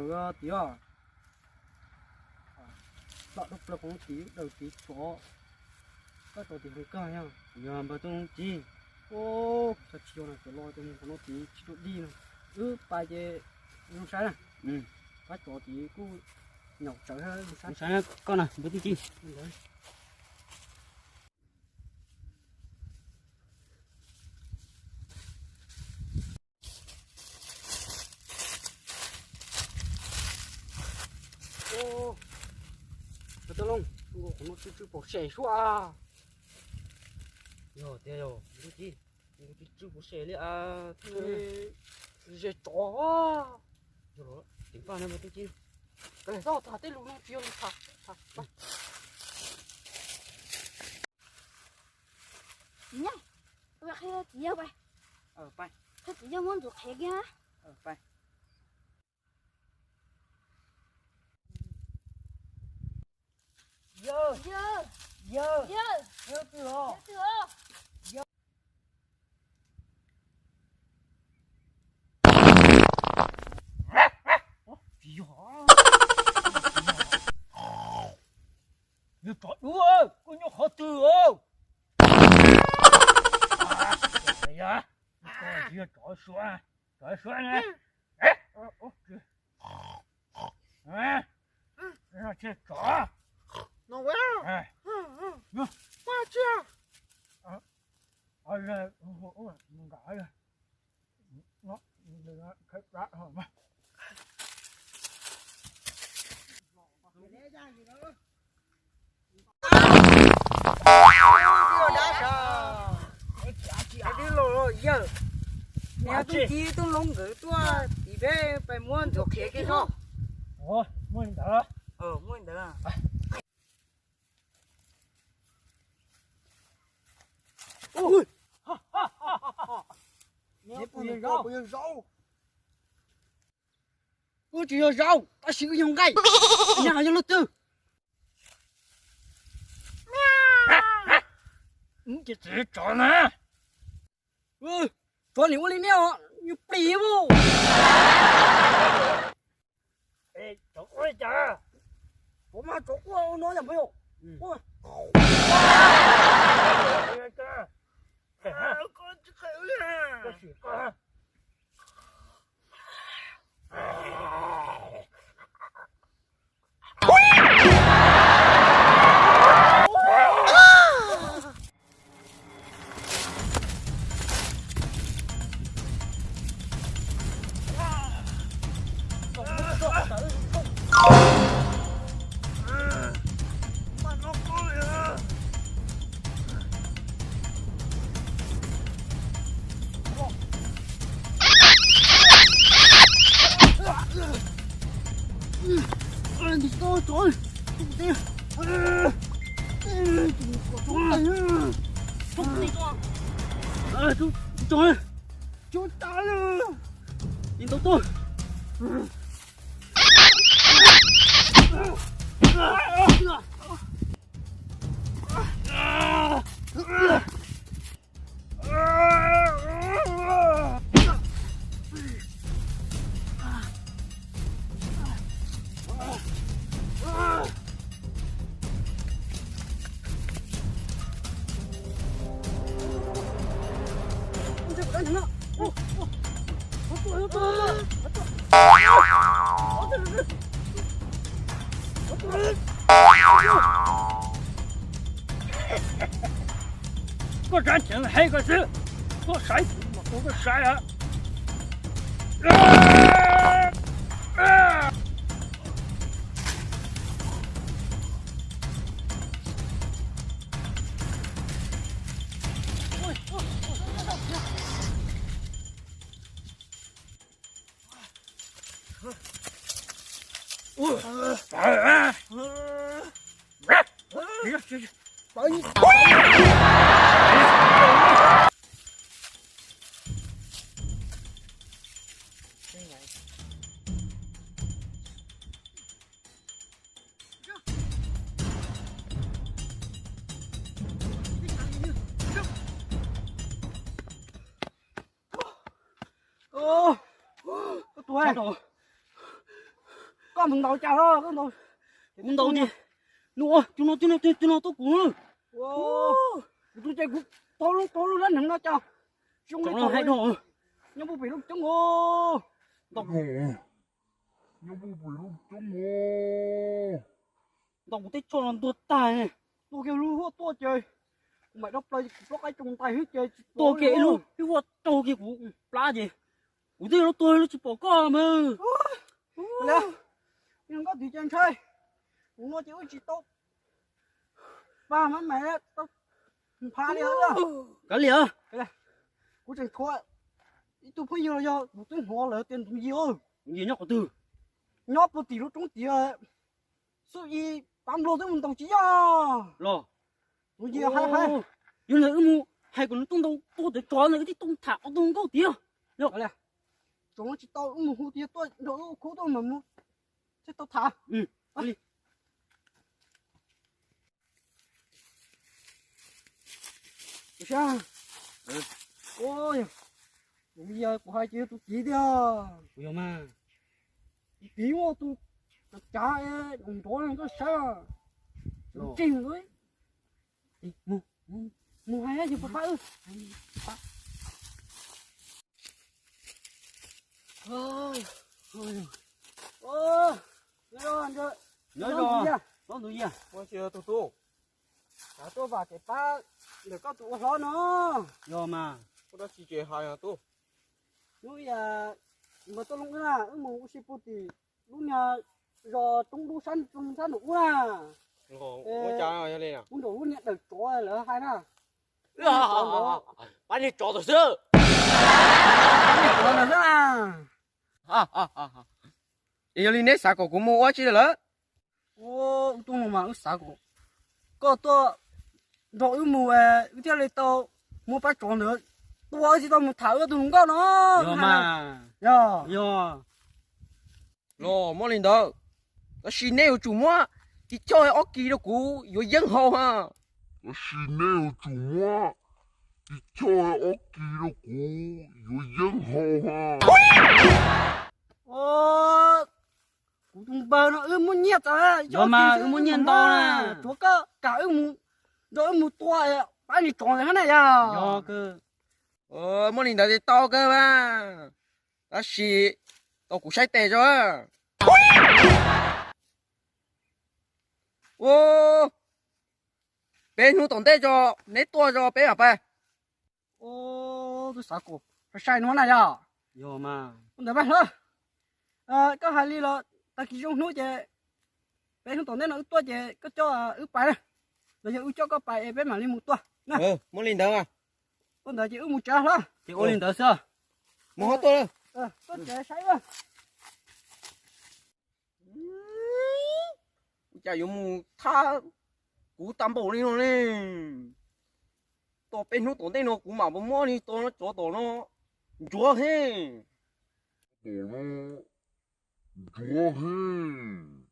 Ua tiag, los rau plaws qhov no tid, daws tid tsov, koj tsov tim hauv koj yog. Yog npawg Tooj Loob Ci. Xyov tsis yog no, cov los ces mus qhov no tid tsis tuaj dij no. Wb pais ces zoo saib na. Pab tsov tid kuj nyaum tsawv thiab zoo saib. Koj na npawg Tooj Ci. Npawg Tooj Loob, qhov no tsw tsw pom sem suab. Yog tiag yog, tsw tsw pom sem li, ze tsov. Yog los ceev faj na npawg Tooj Ci. Kav liam, txhob tham tej lus no tsis yog lus tham. Txiv yawg, txiv yawg, txiv yawg muab ntxuav qhev kiag. Yawg, yawg, yawg, yawg twg os? Yawg tsov dub, koj nyob qhov twg os? Yog tsov suab, tsov suab na. Tsov no, Twb los yawg, neb Tooj Ci Tooj Loob nkawd tuaj tim peb pais muab ntxuav qhev kiag tso. Muaj li ntawd. Wb tsis yog zaub, tab sis wb yog nqaij. Neb ho yog leej twg? Ces txiv tsov na. Tsov nim ua li neb os, yus plis mus. Tsov quaj li cas? Tsov mas tsov quaj no yom, me yom. Koj rab cheem hes koj xwb, koj saib kuv mas kuv koj saib a. Koj tus, Mus ntaus cas los koj ntaus. Kuv ntaus ces, no, tus no, tus no, tus no tuaj kuv. Kuv tus ces kuv tau lub, tau lub lab neeg no cas. Tsoom no hais dog. Nyob puag pem lub coob os. Ntaus, nyob puag pem lub coob os. Ntaus kuv teb tsho los ntuag tag. Tuaj kiag lub huab tuaj ces kuv mam rau plaws kuv plaub qaib tsoo ntais xwb ces tsis tuaj kiag ib lub ib huab raug kiag kuv plab ces kuv twb yuav tuag los tsis pom koj mas. Nkauj Tiv ces ntshai, kuv no ces wb tsis tau pab mas mas tau pha li. Kav liam, kuv tseem tshuav ib tug phooj ywg los yog kuv twb hnov lawv tias tus Yis, Yis nyob qhov twg? Nyob puag tim lub roob tiag. Xub i pab nplog twb mus ntaus tsis yog los. Tus Yis hais hais, yog li wb mus hais kom nws tuaj ntaus tua cov tsov ntawd wb thiaj tau tham ob tug nkauj tiag. Yog, tsoom no tsis tau wb mus hu tiag tuaj nrog wb ua khub tuaj mas mus thiaj tau tham. Tus Yis kuv hais ces yog tus Tiv tiag. Tus Tiv ua tus cav cav nrov nrov koj saib. Tus tseeg mus hais yog puas pab wb. Nyob zoo, nyob zoo, tus Yis, tus tub, tuaj vam kev pab ntawm koj tus ua hlob no. Yog mas, ua dab tsi ces hais os tub. Hnub ib, npawg Tooj Loob wb na, wb mus ua si puag tim lub niag zos Roob Dub sab, sab nraum ub na. Ua cas yog li? Ub, nraum lub niag daws tsov lawv hais na. Pab niag tsov ntawd xwb. Pab niag tsov ntawd xwb. Yog li neb xav kom kuv mus ua tsi lawm? Ub, tus no mas wb xav kom koj tuaj nrog wb mus, wb thiaj li tau muab pab tsov ntawd tua, wb thiaj tau mus tham wb tus hluas nkauj no. Yog mas. Yog. Los muaj li ntawd, tab sis neb yuav tsum muab ib choj ob kis rau kuv yuav yeeb haus ha. Tab sis neb yuav tsum muab ib choj ob kis rau kuv yuav yeeb haus ha. Kuv tus npawg no wb muaj nyiaj txaus. Yog mas, wb muaj nyiaj ntau na. Tsuav koj kam wb mus, nrog wb mus tua pab niag tsov ntawd hab na yog. Yog kawg. Muaj li ntawd ces tau kawg mas, tab sis tau kuv saib tes tso. Ua, peb hnub tom ntej tso, neb tuaj tso peb mam pais. Twb xav kom sai sai no na yog. Yog mas. Ua ntawd mas hlob, koj hais li los tag kis zoo hnub ces peb hnub tom ntej no wb tuaj ces koj coj wb pais na, los yog wb coj koj pais es peb mam li mus tua. Muaj li ntawd mas. Ua ntawd ces wb mus tsev hlob. Ces ua li ntawd xwb. Mus ho tuaj. Tuaj tsev saib. Ua cas yuav mus thab kuv tag npaum li no ne? Tos peb hnub tom ntej no kuv mam muab li tos no tsov tom no ntsuav heej. Tom no ntsuav heej.